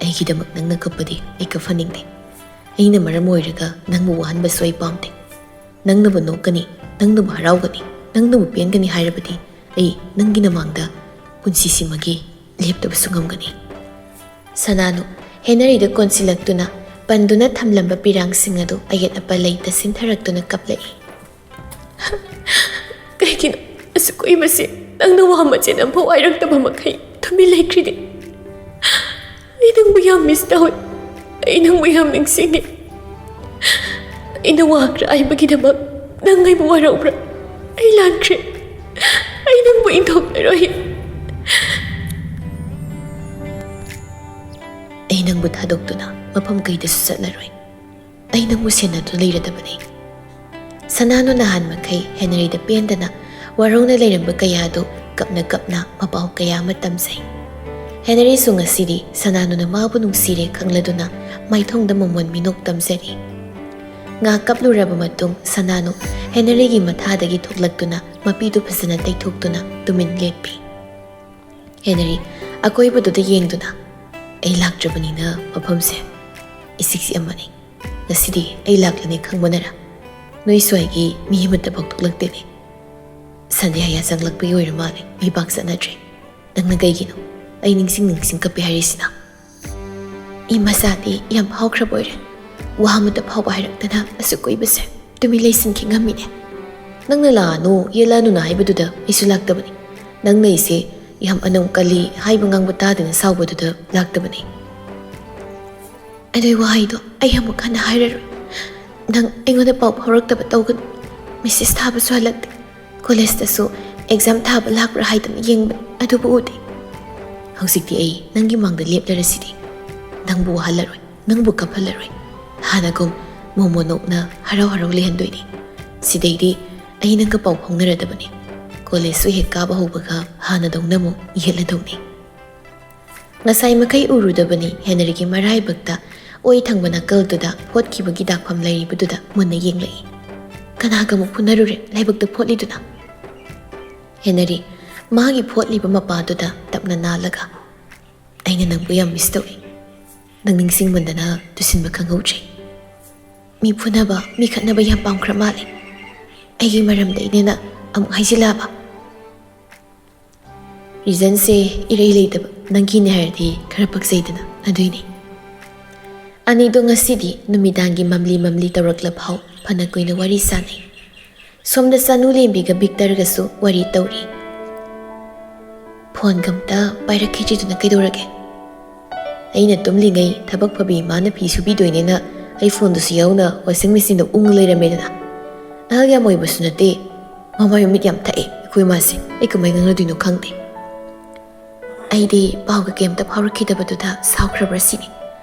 "ꯑꯩꯒꯤꯗꯃꯛ ꯅꯪꯅ ꯀꯞꯄꯗꯤ ꯑꯩ ꯀꯞꯍꯟꯅꯤꯡꯗꯦ꯫ ꯑꯩꯅ ꯃꯔꯝ ꯑꯣꯏꯔꯒ ꯅꯪꯕꯨ ꯋꯥꯍꯟꯕꯁꯨ ꯑꯩ ꯄꯥꯝꯗꯦ꯫ ꯅꯪꯅꯕꯨ ꯅꯣꯛꯀꯅꯤ, ꯅꯪꯅꯕꯨ ꯍꯔꯥꯎꯒꯅꯤ, ꯅꯪꯅꯕꯨ ꯄꯦꯟꯒꯅꯤ ꯍꯥꯏꯔꯕꯗꯤ ꯑꯩ ꯅꯪꯒꯤ ꯅꯃꯥꯡꯗ ꯄꯨꯟꯁꯤꯁꯤꯃꯒꯤ ꯂꯦꯞꯇꯕꯁꯨ ꯉꯝꯒꯅꯤ꯫" ꯁꯅꯥꯅꯨ, ꯍꯦꯅꯔꯤꯗ ꯀꯣꯟꯁꯤꯜꯂꯛꯇꯨꯅ ꯄꯟꯗꯨꯅ ꯊꯝꯂꯝꯕ ꯄꯤꯔꯥꯡꯁꯤꯡ ꯑꯗꯨ ꯑꯌꯦꯠ ꯑꯄꯟ ꯂꯩꯇ ꯁꯤꯟꯊꯔꯛꯇꯨꯅ ꯀꯞꯂꯛꯏ꯫ "ꯀꯩꯒꯤꯅꯣ ꯑꯁꯨꯛ ꯀꯨꯏꯕꯁꯤ ꯅꯪꯅ ꯋꯥ ꯃꯆꯦꯠ ꯑꯃꯐꯥꯎ ꯍꯥꯏꯔꯛꯇꯕ ꯃꯈꯩ ꯇꯨꯃꯤꯟ ꯂꯩꯈ꯭ꯔꯤꯗꯤ? ꯑꯩ ꯅꯪꯕꯨ ꯌꯥꯝ ꯃꯤꯁ ꯇꯧꯏ꯫ ꯑꯩ ꯅꯪꯕꯨ ꯌꯥꯝ ꯅꯤꯡꯁꯤꯡꯉꯤ꯫ ꯑꯩꯅ ꯋꯥꯈ꯭ꯔ ꯍꯥꯏꯕꯒꯤꯗꯃꯛ ꯅꯪ ꯑꯩꯕꯨ ꯋꯥꯔꯧꯕ꯭ꯔꯥ? ꯑꯩ ꯂꯥꯟꯈ꯭ꯔꯦ꯫ ꯑꯩ ꯅꯪꯕꯨ ꯏꯟꯊꯣꯛꯂꯔꯣꯏ꯫ ꯑꯩ ꯅꯪꯕꯨ ꯊꯥꯗꯣꯛꯇꯨꯅ ꯃꯐꯝ ꯀꯩꯗꯁꯨ ꯆꯠꯂꯔꯣꯏ꯫ ꯑꯩ ꯅꯪꯕꯨ ꯁꯦꯟꯅꯗꯨꯅ ꯂꯩꯔꯗꯕꯅꯤ꯫" ꯁꯅꯥꯅꯨ ꯅꯍꯥꯟ ꯃꯈꯩ ꯍꯦꯅꯔꯤꯗ ꯄꯦꯟꯗꯅ ꯋꯥꯔꯧꯅ ꯂꯩꯔꯝꯕ ꯀꯌꯥꯗꯨ ꯀꯞꯅ ꯀꯞꯅ ꯃꯄꯥꯎ ꯀꯌꯥ ꯑꯃ ꯇꯝꯖꯩ꯫ ꯍꯦꯅꯔꯤꯁꯨ ꯉꯁꯤꯗꯤ ꯁꯅꯥꯅꯨꯅ ꯃꯥꯕꯨ ꯅꯨꯡꯁꯤꯔꯦ ꯈꯪꯂꯗꯨꯅ ꯃꯥꯏꯊꯣꯡꯗ ꯃꯃꯣꯟ ꯃꯤꯅꯣꯛ ꯇꯝꯖꯔꯤ꯫ ꯉꯥ ꯀꯞꯂꯨꯔꯕ ꯃꯇꯨꯡ ꯁꯅꯥꯅꯨ ꯍꯦꯅꯔꯤꯒꯤ ꯃꯊꯥꯗꯒꯤ ꯊꯣꯛꯂꯛꯇꯨꯅ ꯃꯄꯤꯗꯨ ꯐꯖꯅ ꯇꯩꯊꯣꯛꯇꯨꯅ ꯇꯨꯃꯤꯟ ꯂꯦꯞꯄꯤ꯫ ꯍꯦꯅꯔꯤ ꯑꯀꯣꯏꯕꯗꯨꯗ ꯌꯦꯡꯗꯨꯅ, "ꯑꯩ ꯂꯥꯛꯇ꯭ꯔꯕꯅꯤꯅ ꯃꯐꯝꯁꯦ ꯏꯆꯤꯛ ꯆꯤꯛꯑꯝꯃꯅꯤ꯫ ꯉꯁꯤꯗꯤ ꯑꯩ ꯂꯥꯛꯂꯅꯤ ꯈꯪꯕꯅꯔ? ꯅꯣꯏ ꯁ꯭ꯋꯥꯏꯒꯤ ꯃꯤ ꯑꯃꯠꯇ ꯐꯥꯎ ꯊꯣꯛꯂꯛꯇꯦꯅꯦ꯫ ꯁꯟꯙ꯭ꯌꯥ ꯌꯥꯆꯪꯂꯛꯄꯒꯤ ꯑꯣꯏꯔ ꯃꯥꯜꯂꯦ, ꯃꯤ ꯄꯥꯛ ꯆꯠꯅꯗ꯭ꯔꯦ꯫ ꯅꯪꯅ ꯀꯩꯒꯤꯅꯣ ꯑꯩ ꯅꯤꯡꯁꯤꯡ ꯅꯤꯡꯁꯤꯡ ꯀꯞꯄꯦ ꯍꯥꯏꯔꯤꯁꯤꯅ?" ꯏꯃꯥꯆꯥꯗꯤ ꯌꯥꯝ ꯐꯥꯎꯈ꯭ꯔꯕ ꯑꯣꯏꯔꯦ꯫ ꯋꯥ ꯑꯃꯇ ꯐꯥꯎꯕ ꯍꯥꯏꯔꯛꯇꯅ ꯑꯁꯨꯛ ꯀꯨꯏꯕꯁꯦ ꯇꯨꯃꯤꯟ ꯂꯩꯁꯤꯟꯈꯤ ꯉꯝꯃꯤꯅꯦ꯫ ꯅꯪꯅ ꯂꯥꯛꯑꯅꯨ, ꯌꯦꯠꯂꯛꯑꯅꯨꯅ ꯍꯥꯏꯕꯗꯨꯗ ꯑꯩꯁꯨ ꯂꯥꯛꯇꯕꯅꯤ꯫ ꯅꯪꯅ ꯑꯩꯁꯦ ꯌꯥꯝ ꯑꯅꯧ ꯀꯜꯂꯤ ꯍꯥꯏꯕ ꯉꯥꯡꯕ ꯇꯥꯗꯅ ꯁꯥꯎꯕꯗꯨꯗ ꯂꯥꯛꯇꯕꯅꯤ꯫ ꯑꯗꯨꯏ ꯋꯥꯍꯩꯗꯣ ꯑꯩ ꯑꯃꯨꯛ ꯍꯟꯅ ꯍꯥꯏꯔꯔꯣꯏ꯫ ꯅꯪ ꯑꯩꯉꯣꯟꯗ ꯄꯥꯎ ꯐꯥꯎꯔꯛꯇꯕ ꯇꯧꯒꯅꯨ꯫ ꯃꯦꯁꯦꯖ ꯊꯥꯕꯁꯨ ꯍꯜꯂꯛꯇꯦ꯫ ꯀꯣꯂꯦꯖꯇꯁꯨ ꯑꯦꯛꯖꯥꯝ ꯊꯥꯕ ꯂꯥꯛꯄ꯭ꯔꯥ ꯍꯥꯏꯗꯅ ꯌꯦꯡꯕꯅꯤ, ꯑꯗꯨꯕꯨ ꯎꯗꯦ꯫ ꯍꯧꯖꯤꯛꯇꯤ ꯑꯩ ꯅꯪꯒꯤ ꯃꯥꯡꯗ ꯂꯦꯞꯂꯔꯁꯤꯗꯤ꯫ ꯅꯪꯕꯨ ꯋꯥꯍꯜꯂꯔꯣꯏ, ꯅꯪꯕꯨ ꯀꯞꯍꯜꯂꯔꯣꯏ꯫ ꯍꯥꯟꯅꯒꯨꯝ ꯃꯣꯃꯣ ꯅꯣꯛꯅ ꯍꯔꯥꯎ ꯍꯔꯥꯎ ꯂꯩꯍꯟꯗꯣꯏꯅꯤ꯫ ꯁꯤꯗꯩꯗꯤ ꯑꯩ ꯅꯪꯒ ꯄꯥꯎ ꯐꯥꯎꯅꯔꯗꯕꯅꯤ꯫ ꯀꯣꯂꯦꯖꯁꯨ ꯍꯦꯛ ꯀꯥꯕ ꯍꯧꯕꯒ ꯍꯥꯟꯅꯗꯧꯅ ꯑꯃꯨꯛ ꯌꯦꯠꯂꯗꯧꯅꯤ꯫ ꯉꯁꯥꯏ ꯃꯈꯩ ꯎꯔꯨꯗꯕꯅꯤ ꯍꯦꯅꯔꯤꯒꯤ ꯃꯔꯥꯏꯕꯛꯇ ꯑꯣꯏ ꯊꯪꯕ ꯅꯥꯀꯜꯗꯨꯗ ꯐꯣꯠꯈꯤꯕꯒꯤ ꯗꯥꯛꯐꯝ ꯂꯩꯔꯤꯕꯗꯨꯗ ꯃꯨꯟꯅ ꯌꯦꯡꯂꯛꯏ꯫ ꯀꯅꯥꯒ ꯑꯃꯨꯛ ꯐꯨꯅꯔꯨꯔꯦ ꯂꯥꯏꯕꯛꯇ ꯐꯣꯠꯂꯤꯗꯨꯅ? ꯍꯦꯅꯔꯤ ꯃꯥꯒꯤ ꯐꯣꯠꯂꯤꯕ ꯃꯄꯥꯗꯨꯗ ꯇꯞꯅ ꯅꯥꯜꯂꯒ, "ꯑꯩꯅ ꯅꯪꯕꯨ ꯌꯥꯝ ꯃꯤꯁ ꯇꯧꯏ꯫ ꯅꯪ ꯅꯤꯡꯁꯤꯡꯃꯟꯗꯅ ꯇꯨꯁꯤꯟꯕ ꯈꯪꯍꯧꯗ꯭ꯔꯦ꯫ ꯃꯤ ꯐꯨꯅꯕ, ꯃꯤ ꯈꯠꯅꯕ ꯌꯥꯝ ꯄꯥꯝꯈ꯭ꯔ ꯃꯥꯜꯂꯦ꯫ ꯑꯩꯒꯤ ꯃꯔꯝꯗ ꯏꯅꯦꯅ ꯑꯃꯨꯛ ꯍꯥꯏꯖꯤꯜꯂꯛꯑꯕ?" ꯔꯤꯖꯟꯁꯦ ꯏꯔꯩ ꯂꯩꯇꯕ, ꯅꯪꯒꯤꯅꯦ ꯍꯥꯏꯔꯗꯤ ꯈꯔ ꯄꯛꯆꯩꯗꯅ, ꯑꯗꯨꯏꯅꯦ꯫ ꯑꯅꯤꯗꯣ ꯉꯁꯤꯗꯤ ꯅꯨꯃꯤꯗꯥꯡꯒꯤ ꯃꯝꯂꯤ ꯃꯝꯂꯤ ꯇꯧꯔꯛꯂ ꯐꯥꯎ ꯐꯅ ꯀꯨꯏꯅ ꯋꯥꯔꯤ ꯁꯥꯟꯅꯩ꯫ ꯁꯣꯝꯗ ꯆꯥꯅꯨ ꯂꯦꯝꯕꯤꯒ ꯕꯤꯛꯇꯔꯒꯁꯨ ꯋꯥꯔꯤ ꯇꯧꯔꯤ꯫ "ꯐꯣꯟꯒ ꯑꯝꯇ ꯄꯥꯏꯔꯛꯈꯤꯗ꯭ꯔꯤꯗꯨꯅ ꯀꯩꯗꯧꯔꯒꯦ?" "ꯑꯩꯅ ꯇꯨꯝꯂꯤꯉꯩ ꯊꯕꯛ ꯐꯕꯤ ꯏꯃꯥꯅ ꯐꯤ ꯁꯨꯕꯤꯗꯣꯏꯅꯦꯅ ꯑꯩ ꯐꯣꯟꯗꯨꯁꯨ ꯌꯥꯎꯅ ꯋꯥꯁꯤꯡ ꯃꯦꯆꯤꯟꯗ ꯎꯪꯉ ꯂꯩꯔꯝꯃꯦꯗꯅ꯫ ꯑꯍꯜ ꯌꯥꯝ ꯑꯣꯏꯕꯁꯨ ꯅꯠꯇꯦ, ꯃꯃꯥꯏ ꯃꯃꯤꯠ ꯌꯥꯝ ꯊꯛꯑꯦ ꯑꯩꯈꯣꯏ ꯏꯃꯥꯁꯦ꯫ ꯑꯩ ꯀꯃꯥꯏꯅ ꯉꯥꯡꯅꯗꯣꯏꯅꯣ ꯈꯪꯗꯦ꯫ ꯑꯩꯗꯤ ꯄꯥꯎꯒ ꯀꯩꯝꯇ ꯐꯥꯎꯔꯛꯈꯤꯗꯕꯗꯨꯗ ꯁꯥꯎꯈ꯭ꯔꯕ꯭ꯔꯥ ꯁꯤꯅꯤ꯫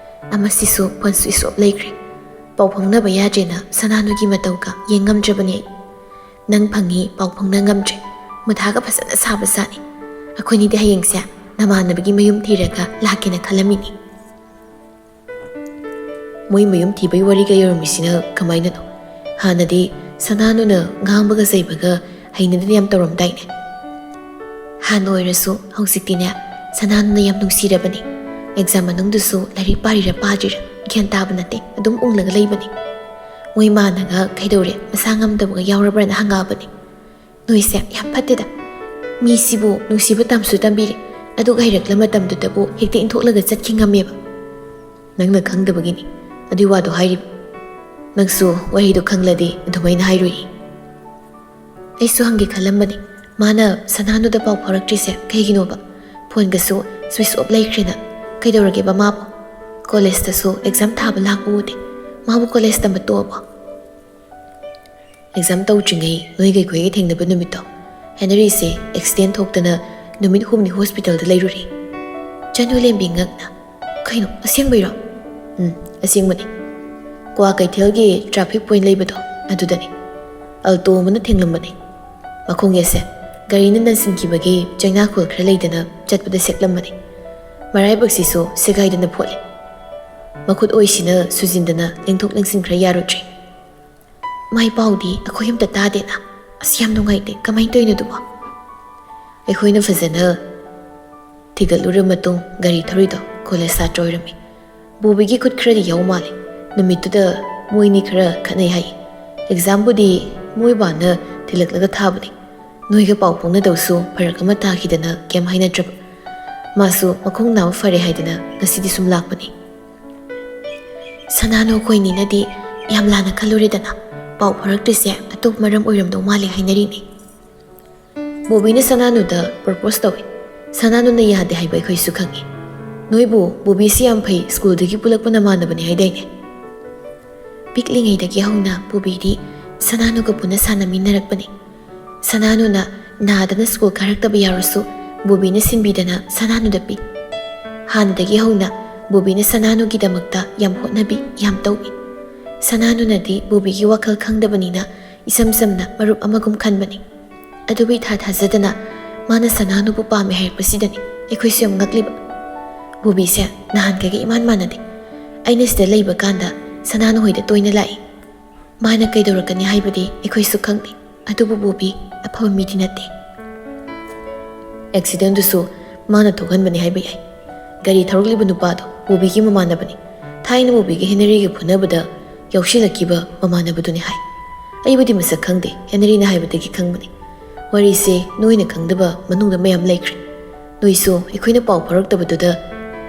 ꯑꯃꯁꯤꯁꯨ ꯐꯣꯟ ꯁ꯭ꯋꯤꯆ ꯑꯣꯐ ꯂꯩꯈ꯭ꯔꯦ꯫ ꯄꯥꯎ ꯐꯥꯎꯅꯕ ꯌꯥꯗ꯭ꯔꯦꯅ ꯁꯅꯥꯅꯨꯒꯤ ꯃꯇꯧꯒ ꯌꯦꯡ ꯉꯝꯗ꯭ꯔꯕꯅꯤ ꯑꯩ꯫ ꯅꯪ ꯐꯪꯉꯤ ꯄꯥꯎ ꯐꯥꯎꯅ ꯉꯝꯗ꯭ꯔꯦ꯫ ꯃꯊꯥꯒ ꯐꯖꯅ ꯁꯥꯕ ꯖꯥꯠꯅꯤ꯫ ꯑꯩꯈꯣꯏꯅꯤꯗꯤ ꯍꯌꯦꯡꯁꯦ ꯅꯃꯥꯟꯅꯕꯒꯤ ꯃꯌꯨꯝ ꯊꯤꯔꯒ ꯂꯥꯛꯀꯦꯅ ꯈꯜꯂꯝꯃꯤꯅꯤ꯫ ꯃꯣꯏ ꯃꯌꯨꯝ ꯊꯤꯕꯩ ꯋꯥꯔꯤꯒ ꯌꯧꯔꯝꯃꯤꯁꯤꯅ ꯀꯃꯥꯏꯅꯅꯣ? ꯍꯥꯟꯅꯗꯤ ꯁꯅꯥꯅꯨꯅ ꯉꯥꯡꯕꯒ ꯆꯩꯕꯒ ꯍꯩꯅꯗꯅ ꯌꯥꯝ ꯇꯧꯔꯝꯗꯥꯏꯅꯦ꯫ ꯍꯥꯟꯅ ꯑꯣꯏꯔꯁꯨ ꯍꯧꯖꯤꯛꯇꯤꯅꯦ, ꯁꯅꯥꯅꯨꯅ ꯌꯥꯝ ꯅꯨꯡꯁꯤꯔꯕꯅꯤ꯫ ꯑꯦꯛꯖꯥꯝ ꯃꯅꯨꯡꯗꯨꯁꯨ ꯂꯥꯏꯔꯤꯛ ꯄꯥꯔꯤꯔ ꯄꯥꯗ꯭ꯔꯤꯔ ꯒ꯭ꯌꯥꯟ ꯇꯥꯕ ꯅꯠꯇꯦ, ꯑꯗꯨꯝ ꯎꯪꯂꯒ ꯂꯩꯕꯅꯤ꯫ ꯃꯣꯏ ꯃꯥꯅꯒ "ꯀꯩꯗꯧꯔꯦ, ꯃꯁꯥ ꯉꯝꯗꯕꯒ ꯌꯥꯎꯔꯕ꯭ꯔꯥꯅ?" ꯍꯪꯉꯛꯑꯕꯅꯤ꯫ ꯅꯣꯏꯁꯦ ꯌꯥꯝ ꯐꯠꯇꯦꯗ꯫ ꯃꯤꯁꯤꯕꯨ ꯅꯨꯡꯁꯤꯕ ꯇꯝꯁꯨ ꯇꯝꯕꯤꯔꯦ, ꯑꯗꯨꯒ ꯍꯩꯔꯛꯂ ꯃꯇꯝꯗꯨꯗꯕꯨ ꯍꯦꯛꯇ ꯏꯟꯊꯣꯛꯂꯒ ꯆꯠꯈꯤ ꯉꯝꯃꯦꯕ꯫ ꯅꯪꯅ ꯈꯪꯗꯕꯒꯤꯅꯤ ꯑꯗꯨꯏ ꯋꯥꯗꯣ ꯍꯥꯏꯔꯤꯕ꯫ ꯅꯪꯁꯨ ꯋꯥꯍꯩꯗꯣ ꯈꯪꯂꯗꯤ ꯑꯗꯨꯃꯥꯏꯅ ꯍꯥꯏꯔꯨꯏ꯫ ꯑꯩꯁꯨ ꯍꯪꯒꯦ ꯈꯜꯂꯝꯕꯅꯤ, ꯃꯥꯅ ꯁꯅꯥꯅꯨꯗ ꯄꯥꯎ ꯐꯥꯎꯔꯛꯇ꯭ꯔꯤꯁꯦ ꯀꯩꯒꯤꯅꯣꯕ? ꯐꯣꯟꯒꯁꯨ ꯁ꯭ꯋꯤꯆ ꯑꯣꯐ ꯂꯩꯈ꯭ꯔꯦꯅ꯫ ꯀꯩꯗꯧꯔꯒꯦꯕ ꯃꯥꯕꯨ? ꯀꯣꯂꯦꯖꯇꯁꯨ ꯑꯦꯛꯖꯥꯝ ꯊꯥꯕ ꯂꯥꯛꯄ ꯎꯗꯦ꯫ ꯃꯥꯕꯨ ꯀꯣꯂꯦꯖ ꯇꯝꯕ ꯇꯣꯛꯑꯕꯣ? ꯑꯦꯛꯖꯥꯝ ꯇꯧꯗ꯭ꯔꯤꯉꯩ ꯅꯣꯏꯒ ꯑꯩꯈꯣꯏꯒ ꯊꯦꯡꯅꯕ ꯅꯨꯃꯤꯠꯇꯣ, ꯍꯦꯅꯔꯤꯁꯦ ꯑꯦꯛꯁꯤꯗꯦꯟ ꯊꯣꯛꯇꯅ ꯅꯨꯃꯤꯠ ꯍꯨꯝꯅꯤ ꯍꯣꯁꯄꯤꯇꯥꯜꯗ ꯂꯩꯔꯨꯔꯦ꯫ ꯆꯅꯨꯂꯦꯝꯕꯤ ꯉꯛꯅ, "ꯀꯩꯅꯣ, ꯑꯁꯦꯡꯕꯩꯔꯣ?" "ꯎꯝ, ꯑꯁꯦꯡꯕꯅꯤ꯫ ꯀ꯭ꯋꯥ ꯀꯩꯊꯦꯜꯒꯤ ꯇ꯭ꯔꯥꯐꯤꯛ ꯄꯣꯏꯟ ꯂꯩꯕꯗꯣ, ꯑꯗꯨꯗꯅꯤ꯫ ꯑꯜꯇꯣ ꯑꯃꯅ ꯊꯦꯡꯂꯝꯕꯅꯤ꯫ ꯃꯈꯣꯡ ꯌꯦꯠꯁꯦ ꯒꯥꯔꯤꯅ ꯅꯟꯁꯤꯟꯈꯤꯕꯒꯤ ꯆꯩꯅꯥꯈꯣꯜ ꯈꯔ ꯂꯩꯗꯅ ꯆꯠꯄꯗ ꯁꯦꯛꯂꯝꯕꯅꯤ꯫ ꯃꯔꯥꯏꯕꯛꯁꯤꯁꯨ ꯁꯦꯒꯥꯏꯗꯅ ꯐꯣꯠꯂꯤ꯫ ꯃꯈꯨꯠ ꯑꯣꯏꯁꯤꯅ ꯁꯨꯖꯤꯟꯗꯅ ꯂꯦꯡꯊꯣꯛ ꯂꯦꯡꯁꯤꯟ ꯈꯔ ꯌꯥꯔꯨꯗ꯭ꯔꯦ꯫ ꯃꯥꯏ ꯄꯥꯎꯗꯤ ꯑꯩꯈꯣꯏ ꯑꯝꯇ ꯇꯥꯗꯦꯅ꯫ ꯑꯁ, ꯌꯥꯝ ꯅꯨꯡꯉꯥꯏꯇꯦ꯫ ꯀꯃꯥꯏꯅ ꯇꯧꯔꯤꯅꯣ ꯑꯗꯨꯕꯣ?" ꯑꯩꯈꯣꯏꯅ ꯐꯖꯅ ꯊꯤꯒꯠꯂꯨꯔ ꯃꯇꯨꯡ ꯒꯥꯔꯤ ꯊꯧꯔꯤꯗꯣ ꯀꯣꯂꯦꯖ ꯁꯥꯇ꯭ꯔ ꯑꯣꯏꯔꯝꯃꯤ꯫ ꯕꯣꯕꯤꯒꯤ ꯈꯨꯠ ꯈꯔꯗꯤ ꯌꯥꯎ ꯃꯥꯜꯂꯦ꯫ ꯅꯨꯃꯤꯠꯇꯨꯗ ꯃꯣꯏꯅꯤ ꯈꯔ ꯈꯠꯅꯩ ꯍꯥꯏ꯫ ꯑꯦꯛꯖꯥꯝꯕꯨꯗꯤ ꯃꯣꯏ ꯕꯥꯅ ꯊꯤꯜꯂꯛꯂꯒ ꯊꯥꯕꯅꯤ꯫ ꯅꯣꯏꯒ ꯄꯥꯎ ꯐꯥꯎꯅꯗꯧꯁꯨ ꯐꯔꯛ ꯑꯃ ꯇꯥꯈꯤꯗꯅ ꯀꯩꯝ ꯍꯥꯏꯅꯗ꯭ꯔꯕ꯫ ꯃꯥꯁꯨ ꯃꯈꯣꯡ ꯅꯥꯕ ꯐꯔꯦ ꯍꯥꯏꯗꯅ ꯉꯁꯤꯗꯤ ꯁꯨꯝ ꯂꯥꯛꯄꯅꯤ꯫ ꯁꯅꯥꯅꯨ ꯑꯩꯈꯣꯏꯅꯤꯅꯗꯤ ꯌꯥꯝ ꯂꯥꯟꯅ ꯈꯜꯂꯨꯔꯦꯗꯅ꯫ ꯄꯥꯎ ꯐꯥꯎꯔꯛꯇ꯭ꯔꯤꯁꯦ ꯑꯇꯣꯞꯄ ꯃꯔꯝ ꯑꯣꯏꯔꯝꯗꯧ ꯃꯥꯜꯂꯦ ꯍꯥꯏꯅꯔꯤꯅꯦ꯫ ꯕꯣꯕꯤꯅ ꯁꯅꯥꯅꯨꯗ ꯄ꯭ꯔꯣꯄꯣꯁ ꯇꯧꯏ꯫ ꯁꯅꯥꯅꯨꯅ ꯌꯥꯗꯦ ꯍꯥꯏꯕ ꯑꯩꯈꯣꯏꯁꯨ ꯈꯪꯉꯤ꯫ "ꯅꯣꯏꯕꯨ ꯕꯣꯕꯤꯁꯤ ꯌꯥꯝ ꯐꯩ, ꯁ꯭ꯀꯨꯜꯗꯒꯤ ꯄꯨꯜꯂꯛꯄ ꯅꯃꯥꯟꯅꯕꯅꯤ ꯍꯥꯏꯗꯥꯏꯅꯦ?" ꯄꯤꯛꯂꯤꯉꯩꯗꯒꯤ ꯍꯧꯅ ꯕꯣꯕꯤꯗꯤ ꯁꯅꯥꯅꯨꯒ ꯄꯨꯟꯅ ꯁꯥꯟꯅꯃꯤꯟꯅꯔꯛꯄꯅꯤ꯫ ꯁꯅꯥꯅꯨꯅ ꯅꯥꯗꯅ ꯁ꯭ꯀꯨꯜ ꯀꯥꯔꯛꯇꯕ ꯌꯥꯎꯔꯁꯨ ꯕꯣꯕꯤꯅ ꯁꯤꯟꯕꯤꯗꯅ ꯁꯅꯥꯅꯨꯗ ꯄꯤ꯫ ꯍꯥꯟꯅꯗꯒꯤ ꯍꯧꯅ ꯕꯣꯕꯤꯅ ꯁꯅꯥꯅꯨꯒꯤꯗꯃꯛꯇ ꯌꯥꯝ ꯍꯣꯠꯅꯕꯤ, ꯌꯥꯝ ꯇꯧꯏ꯫ ꯁꯅꯥꯅꯨꯅꯗꯤ ꯕꯣꯕꯤꯒꯤ ꯋꯥꯈꯜ ꯈꯪꯗꯕꯅꯤꯅ ꯏꯁꯝ ꯁꯝꯅ ꯃꯔꯨꯞ ꯑꯃꯒꯨꯝ ꯈꯟꯕꯅꯤ꯫ ꯑꯗꯨꯕꯨ ꯏꯊꯥ ꯊꯥꯖꯗꯅ ꯃꯥꯅ ꯁꯅꯥꯅꯨꯕꯨ ꯄꯥꯝꯃꯦ ꯍꯥꯏꯔꯛꯄꯁꯤꯗꯅꯤ ꯑꯩꯈꯣꯏꯁꯨ ꯌꯥꯝ ꯉꯛꯂꯤꯕ꯫ ꯕꯣꯕꯤꯁꯦ ꯅꯍꯥꯟꯈꯩꯒ ꯏꯃꯥꯟ ꯃꯥꯟꯅꯗꯦ꯫ ꯑꯩꯅ ꯁꯤꯗ ꯂꯩꯕ ꯀꯥꯟꯗ ꯁꯅꯥꯅꯨ ꯍꯣꯏꯗ ꯇꯣꯏꯅ ꯂꯥꯛꯏ꯫ ꯃꯥꯅ ꯀꯩꯗꯧꯔꯛꯀꯅꯤ ꯍꯥꯏꯕꯗꯤ ꯑꯩꯈꯣꯏꯁꯨ ꯈꯪꯗꯦ꯫ ꯑꯗꯨꯕꯨ ꯕꯣꯕꯤ ꯑꯐꯕ ꯃꯤꯗꯤ ꯅꯠꯇꯦ꯫ ꯑꯦꯛꯁꯤꯗꯦꯟꯗꯨꯁꯨ ꯃꯥꯅ ꯊꯣꯛꯍꯟꯕꯅꯤ ꯍꯥꯏꯕ ꯌꯥꯏ꯫ ꯒꯥꯔꯤ ꯊꯧꯔꯛꯂꯤꯕ ꯅꯨꯄꯥꯗꯣ ꯕꯣꯕꯤꯒꯤ ꯃꯃꯥꯟꯅꯕꯅꯤ꯫ ꯊꯥꯏꯅ ꯕꯣꯕꯤꯒ ꯍꯦꯅꯔꯤꯒ ꯐꯨꯅꯕꯗ ꯌꯥꯎꯁꯤꯜꯂꯛꯈꯤꯕ ꯃꯃꯥꯟꯅꯕꯗꯨꯅꯤ ꯍꯥꯏ꯫ ꯑꯩꯕꯨꯗꯤ ꯃꯁꯛ ꯈꯪꯗꯦ, ꯍꯦꯅꯔꯤꯅ ꯍꯥꯏꯕꯗꯒꯤ ꯈꯪꯕꯅꯤ꯫ ꯋꯥꯔꯤꯁꯦ ꯅꯣꯏꯅ ꯈꯪꯗꯕ ꯃꯅꯨꯡꯗ ꯃꯌꯥꯝ ꯂꯩꯈ꯭ꯔꯦ꯫ ꯅꯣꯏꯁꯨ ꯑꯩꯈꯣꯏꯅ ꯄꯥꯎ ꯐꯥꯎꯔꯛꯇꯕꯗꯨꯗ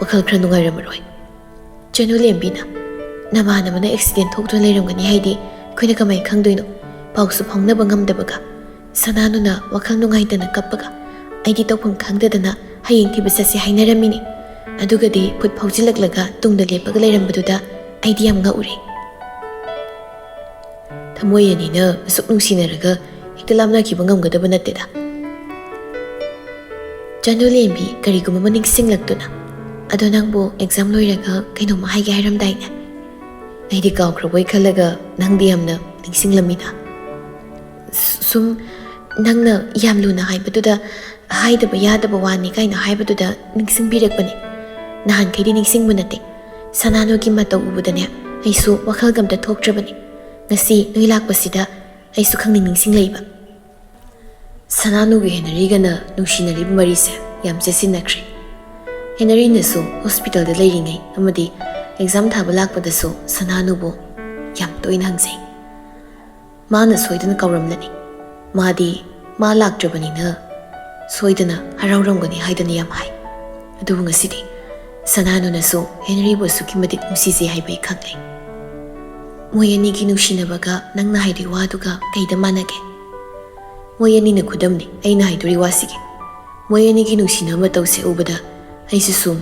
ꯋꯥꯈꯜ ꯈꯔ ꯅꯨꯡꯉꯥꯏꯔꯝꯃꯔꯣꯏ꯫ ꯆꯅꯨ ꯂꯦꯝꯕꯤꯅ, "ꯅꯃꯥꯟꯅꯕꯅ ꯑꯦꯛꯁꯤꯗꯦꯟ ꯊꯣꯛꯇꯨꯅ ꯂꯩꯔꯝꯒꯅꯤ ꯍꯥꯏꯗꯤ ꯑꯩꯈꯣꯏꯅ ꯀꯃꯥꯏꯅ ꯈꯪꯗꯣꯏꯅꯣ?" ꯄꯥꯎꯁꯨ ꯐꯥꯎꯅꯕ ꯉꯝꯗꯕꯒ ꯁꯅꯥꯅꯨꯅ ꯋꯥꯈꯜ ꯅꯨꯡꯉꯥꯏꯇꯅ ꯀꯞꯄꯒ, ꯑꯩꯗꯤ ꯇꯧꯐꯝ ꯈꯪꯗꯗꯅ ꯍꯌꯦꯡ ꯊꯤꯕ ꯆꯠꯁꯦ ꯍꯥꯏꯅꯔꯝꯃꯤꯅꯦ꯫ ꯑꯗꯨꯒꯗꯤ ꯐꯨꯠ ꯐꯥꯎꯖꯤꯜꯂꯛꯂꯒ ꯇꯨꯡꯗ ꯂꯦꯞꯄꯒ ꯂꯩꯔꯝꯕꯗꯨꯗ ꯑꯩꯗꯤ ꯌꯥꯝ ꯉꯛꯎꯔꯦ꯫ ꯊꯃꯣꯏ ꯑꯅꯤꯅ ꯑꯁꯨꯛ ꯅꯨꯡꯁꯤꯅꯔꯒ ꯍꯦꯛꯇ ꯂꯥꯞꯅꯈꯤꯕ ꯉꯝꯒꯗꯕ ꯅꯠꯇꯦꯗ꯫ ꯆꯅꯨ ꯂꯦꯝꯕꯤ ꯀꯔꯤꯒꯨꯝꯕ ꯑꯃ ꯅꯤꯡꯁꯤꯡꯂꯛꯇꯨꯅ, "ꯑꯗꯣ ꯅꯪꯕꯨ ꯑꯦꯛꯖꯥꯝ ꯂꯣꯏꯔꯒ ꯀꯩꯅꯣꯝꯃ ꯍꯥꯏꯒꯦ ꯍꯥꯏꯔꯝꯗꯥꯏꯅꯦ?" ꯑꯩꯗꯤ ꯀꯥꯎꯈ꯭ꯔꯕꯣꯏ ꯈꯜꯂꯒ ꯅꯪꯗꯤ ꯌꯥꯝꯅ ꯅꯤꯡꯁꯤꯡꯂꯝꯃꯤꯅ꯫ ꯁꯨꯝ ꯅꯪꯅ ꯌꯥꯝ ꯂꯨꯅ ꯍꯥꯏꯕꯗꯨꯗ ꯍꯥꯏꯗꯕ ꯌꯥꯗꯕ ꯋꯥꯅꯤ ꯀꯥꯏꯅ ꯍꯥꯏꯕꯗꯨꯗ ꯅꯤꯡꯁꯤꯡꯕꯤꯔꯛꯄꯅꯤ꯫ ꯅꯍꯥꯟꯈꯩꯗꯤ ꯅꯤꯡꯁꯤꯡꯕ ꯅꯠꯇꯦ꯫ ꯁꯅꯥꯅꯨꯒꯤ ꯃꯇꯧ ꯎꯕꯗꯅꯦ ꯑꯩꯁꯨ ꯋꯥꯈꯜꯒ ꯑꯝꯇ ꯊꯣꯛꯇ꯭ꯔꯕꯅꯤ꯫ ꯉꯁꯤ ꯅꯣꯏ ꯂꯥꯛꯄꯁꯤꯗ ꯑꯩꯁꯨ ꯈꯪꯅꯤꯡ ꯅꯤꯡꯁꯤꯡꯂꯛꯏꯕ꯫ ꯁꯅꯥꯅꯨꯒ ꯍꯦꯅꯔꯤꯒꯅ ꯅꯨꯡꯁꯤꯅꯔꯤꯕ ꯃꯔꯤꯁꯦ ꯌꯥꯝ ꯆꯦꯠꯁꯤꯟꯅꯈ꯭ꯔꯦ꯫ ꯍꯦꯅꯔꯤꯅꯁꯨ ꯍꯣꯁꯄꯤꯇꯥꯜꯗ ꯂꯩꯔꯤꯉꯩ ꯑꯃꯗꯤ ꯑꯦꯛꯖꯥꯝ ꯊꯥꯕ ꯂꯥꯛꯄꯗꯁꯨ ꯁꯅꯥꯅꯨꯕꯨ ꯌꯥꯝ ꯇꯣꯏꯅ ꯍꯪꯖꯩ꯫ ꯃꯥꯅ ꯁꯣꯏꯗꯅ ꯀꯥꯎꯔꯝꯂꯅꯤ꯫ ꯃꯥꯗꯤ ꯃꯥ ꯂꯥꯛꯇ꯭ꯔꯕꯅꯤꯅ ꯁꯣꯏꯗꯅ ꯍꯔꯥꯎꯔꯝꯒꯅꯤ ꯍꯥꯏꯗꯅ ꯌꯥꯝ ꯍꯥꯏ꯫ ꯑꯗꯨꯕꯨ ꯉꯁꯤꯗꯤ ꯁꯅꯥꯅꯨꯅꯁꯨ ꯍꯦꯅꯔꯤꯕꯨ ꯑꯁꯨꯛꯀꯤ ꯃꯇꯤꯛ ꯅꯨꯡꯁꯤꯖꯩ ꯍꯥꯏꯕ ꯑꯩ ꯈꯪꯂꯦ꯫ ꯃꯣꯏ ꯑꯅꯤꯒꯤ ꯅꯨꯡꯁꯤꯅꯕꯒ ꯅꯪꯅ ꯍꯥꯏꯗꯣꯏ ꯋꯥꯗꯨꯒ ꯀꯩꯗ ꯃꯥꯟꯅꯒꯦ? ꯃꯣꯏ ꯑꯅꯤꯅ ꯈꯨꯗꯝꯅꯤ ꯑꯩꯅ ꯍꯥꯏꯗꯣꯔꯤ ꯋꯥꯁꯤꯒꯤ꯫ ꯃꯣꯏ ꯑꯅꯤꯒꯤ ꯅꯨꯡꯁꯤꯅꯕ ꯃꯇꯧꯁꯦ ꯎꯕꯗ ꯑꯩꯁꯨ ꯁꯨꯝ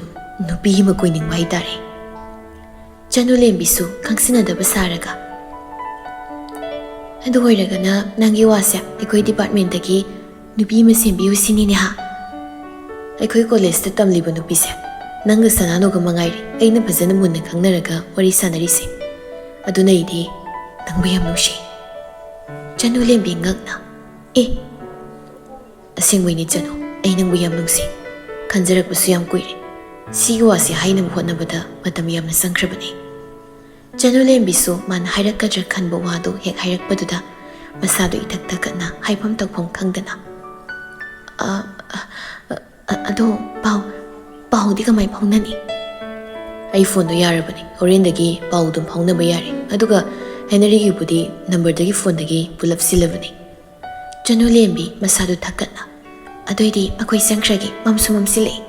ꯅꯨꯄꯤ ꯑꯃ ꯀꯣꯏꯅꯤꯡꯕ ꯍꯥꯏꯇꯥꯔꯦ꯫ ꯆꯅꯨ ꯂꯦꯝꯕꯤꯁꯨ ꯈꯪꯁꯤꯟꯅꯗꯕ ꯁꯥꯔꯒ, "ꯑꯗꯨ ꯑꯣꯏꯔꯒꯅ ꯅꯪꯒꯤ ꯋꯥꯁꯦ ꯑꯩꯈꯣꯏ ꯗꯤꯄꯥꯔꯠꯃꯦꯟꯇꯒꯤ ꯅꯨꯄꯤ ꯑꯃ ꯁꯦꯝꯕꯤꯌꯨ ꯁꯤꯅꯤꯅꯦ ꯍꯥ?" ꯑꯩꯈꯣꯏ ꯀꯣꯂꯦꯖꯇ ꯇꯝꯂꯤꯕ ꯅꯨꯄꯤꯁꯦ ꯅꯪꯒ ꯁꯅꯥꯅꯨꯒ ꯃꯉꯥꯏꯔꯦ ꯑꯩꯅ ꯐꯖꯅ ꯃꯨꯟꯅ ꯈꯪꯅꯔꯒ ꯋꯥꯔꯤ ꯁꯥꯟꯅꯔꯤꯁꯦ꯫ ꯑꯗꯨꯅ ꯑꯩꯗꯤ ꯅꯪꯕꯨ ꯌꯥꯝ ꯅꯨꯡꯁꯤ꯫ ꯆꯅꯨ ꯂꯦꯝꯕꯤ ꯉꯛꯅ, "ꯑꯦ, ꯑꯁꯦꯡꯕꯩꯅꯦ ꯆꯅꯨ, ꯑꯩ ꯅꯪꯕꯨ ꯌꯥꯝ ꯅꯨꯡꯁꯤ꯫ ꯈꯟꯖꯔꯛꯄꯁꯨ ꯌꯥꯝ ꯀꯨꯏꯔꯦ꯫ ꯁꯤꯒꯤ ꯋꯥꯁꯦ ꯍꯥꯏꯅꯕ ꯍꯣꯠꯅꯕꯗ ꯃꯇꯝ ꯌꯥꯝꯅ ꯆꯪꯈ꯭ꯔꯕꯅꯦ꯫" ꯆꯅꯨ ꯂꯦꯝꯕꯤꯁꯨ ꯃꯥꯅ ꯍꯥꯏꯔꯛꯀꯗ꯭ꯔꯥ ꯈꯟꯕ ꯋꯥꯗꯨ ꯍꯦꯛ ꯍꯥꯏꯔꯛꯄꯗꯨꯗ ꯃꯁꯥꯗꯨ ꯏꯊꯛ ꯊꯛꯀꯠꯅ ꯍꯥꯏꯐꯝ ꯇꯧꯐꯝ ꯈꯪꯗꯅ, "ꯑ, ꯑ, ꯑ, ꯑꯗꯣ ꯄꯥꯎ, ꯄꯥꯎꯗꯤ ꯀꯃꯥꯏ ꯐꯥꯎꯅꯅꯤ?" "ꯑꯩ ꯐꯣꯟꯗꯣ ꯌꯥꯔꯕꯅꯦ, ꯍꯣꯔꯦꯟꯗꯒꯤ ꯄꯥꯎ ꯑꯗꯨꯝ ꯐꯥꯎꯅꯕ ꯌꯥꯔꯦ꯫ ꯑꯗꯨꯒ ꯍꯦꯅꯔꯤꯒꯤꯕꯨꯗꯤ ꯅꯝꯕꯔꯗꯒꯤ ꯐꯣꯟꯗꯒꯤ ꯄꯨꯂꯞ ꯁꯤꯜꯂꯕꯅꯦ꯫" ꯆꯅꯨ ꯂꯦꯝꯕꯤ ꯃꯁꯥꯗꯨ ꯊꯛꯀꯠꯅ, "ꯑꯗꯨꯏꯗꯤ ꯑꯩꯈꯣꯏ ꯆꯪꯈ꯭ꯔꯒꯦ, ꯃꯝꯁꯨ ꯃꯝꯁꯤꯜꯂꯛꯑꯦ꯫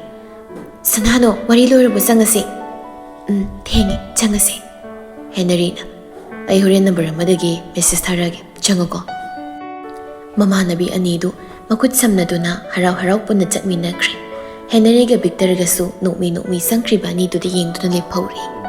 ꯁꯅꯥꯅꯣ, ꯋꯥꯔꯤ ꯂꯣꯏꯔꯕ, ꯆꯪꯉꯁꯦ꯫" "ꯎꯝ, ꯊꯦꯡꯉꯦ, ꯆꯪꯉꯁꯦ꯫" ꯍꯦꯅꯔꯤꯅ, "ꯑꯩ ꯍꯣꯔꯦꯟ ꯅꯝꯕꯔ ꯑꯃꯗꯒꯤ ꯃꯦꯁꯦꯖ ꯊꯥꯔꯛꯑꯒꯦ, ꯆꯪꯉꯨꯀꯣ꯫" ꯃꯃꯥꯟꯅꯕꯤ ꯑꯅꯤꯗꯨ ꯃꯈꯨꯠ ꯁꯝꯅꯗꯨꯅ ꯍꯔꯥꯎ ꯍꯔꯥꯎ ꯄꯨꯟꯅ ꯆꯠꯃꯤꯟꯅꯈ꯭ꯔꯦ꯫ ꯍꯦꯅꯔꯤꯒ ꯚꯤꯛꯇꯔꯒꯁꯨ ꯅꯣꯛꯃꯤ ꯅꯣꯛꯃꯤ ꯆꯪꯈ꯭ꯔꯤꯕ ꯑꯅꯤꯗꯨꯗ ꯌꯦꯡꯗꯨꯅ ꯂꯦꯞꯍꯧꯔꯦ꯫